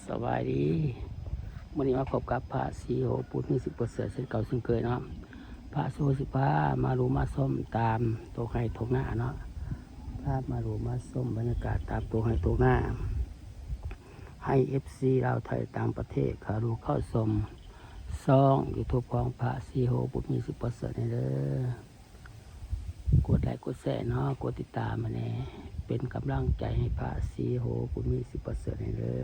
ສະບາຍດີ ມື້ນີ້ມາພົບກັບພະສີໂຫ ປູດມີ ສິບປະເສີດ ເຊັ່ນເກົ່າເຊັ່ນເຄີຍເນາະ. ພະສີໂຫຊິພາມາດູມາຊົມຕາມທົ່ງໄຮ່ທົ່ງນາເນາະ, ພາມາດູມາຊົມບັນຍາກາດຕາມທົ່ງໄຮ່ທົ່ງນາ ໃຫ້ເອັຟຊີລາວໄທຕ່າງປະເທດເຂົ້າດູເຂົ້າຊົມຊ່ອງຢູທູບຂອງພະສີໂຫ ປູດມີ ສິບປະເສີດ ແດ່ເດີ. ກົດໄລກົດແຊເນາະ, ກົດຕິດຕາມໃຫ້ແດ່ ເປັນກຳລັງໃຈໃຫ້ພະສີໂຫ ປູດມີ ສິບປະເສີດ ແດ່ເດີ.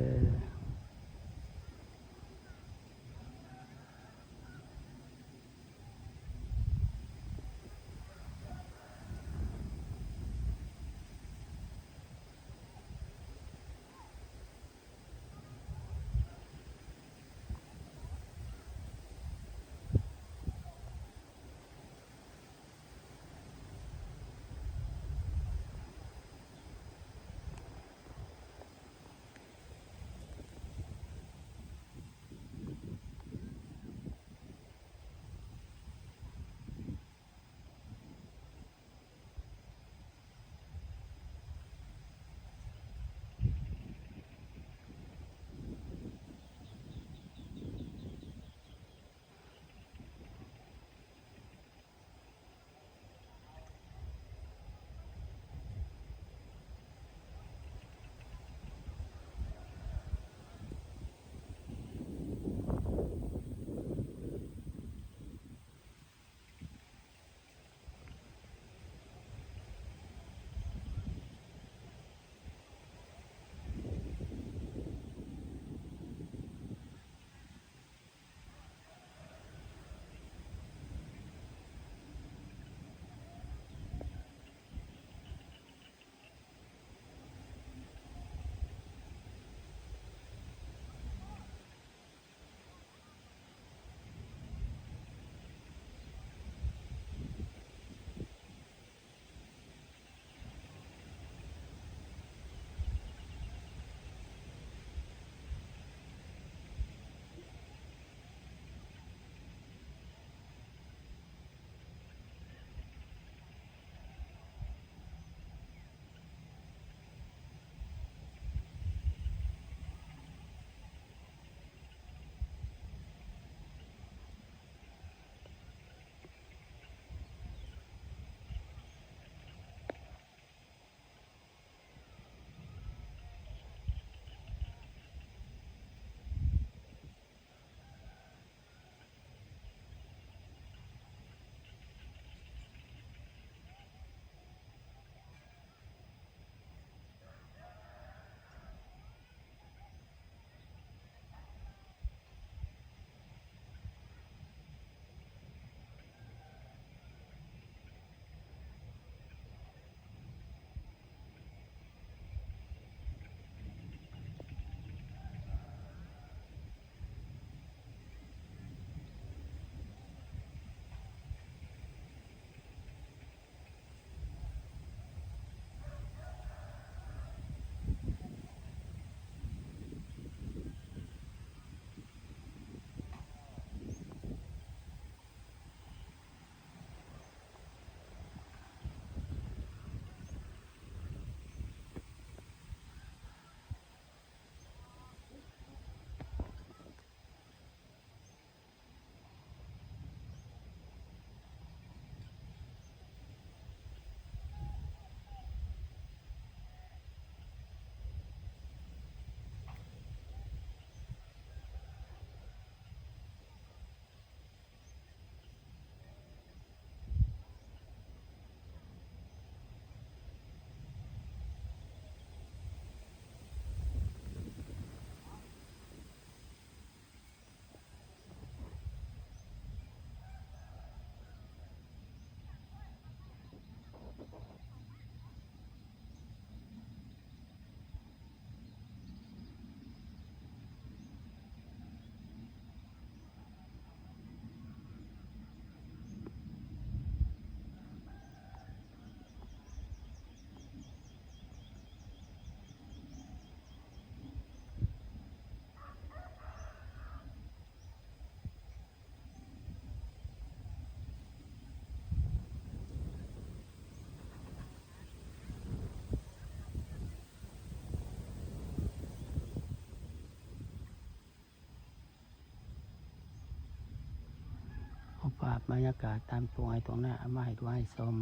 ພາບບັນຍາກາດຕາມທົ່ງໄຮ່ທົ່ງນາ ເອົາມາໃຫ້ດູໃຫ້ຊົມ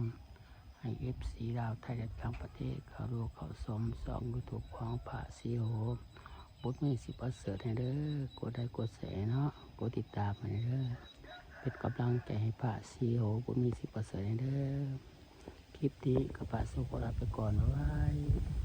ໃຫ້ເອັຟຊີລາວ ໄທ ແລະຕ່າງປະເທດ ເຂົ້າດູເຂົ້າຊົມຊ່ອງຢູທູບຂອງພະສີໂຫ ບຸດມີສິບປະເສີດໃຫ້ເດີ. ກົດໄລກົດແຊເນາະ ກົດຕິດຕາມໃຫ້ເດີ ເປັນກຳລັງໃຈໃຫ້ພະສີໂຫ ບຸດມີສິບປະເສີດໃຫ້ເດີ. ຄລິບນີ້ກໍຝາກສູ່ຄົນລາໄປກ່ອນ ບາຍບາຍ.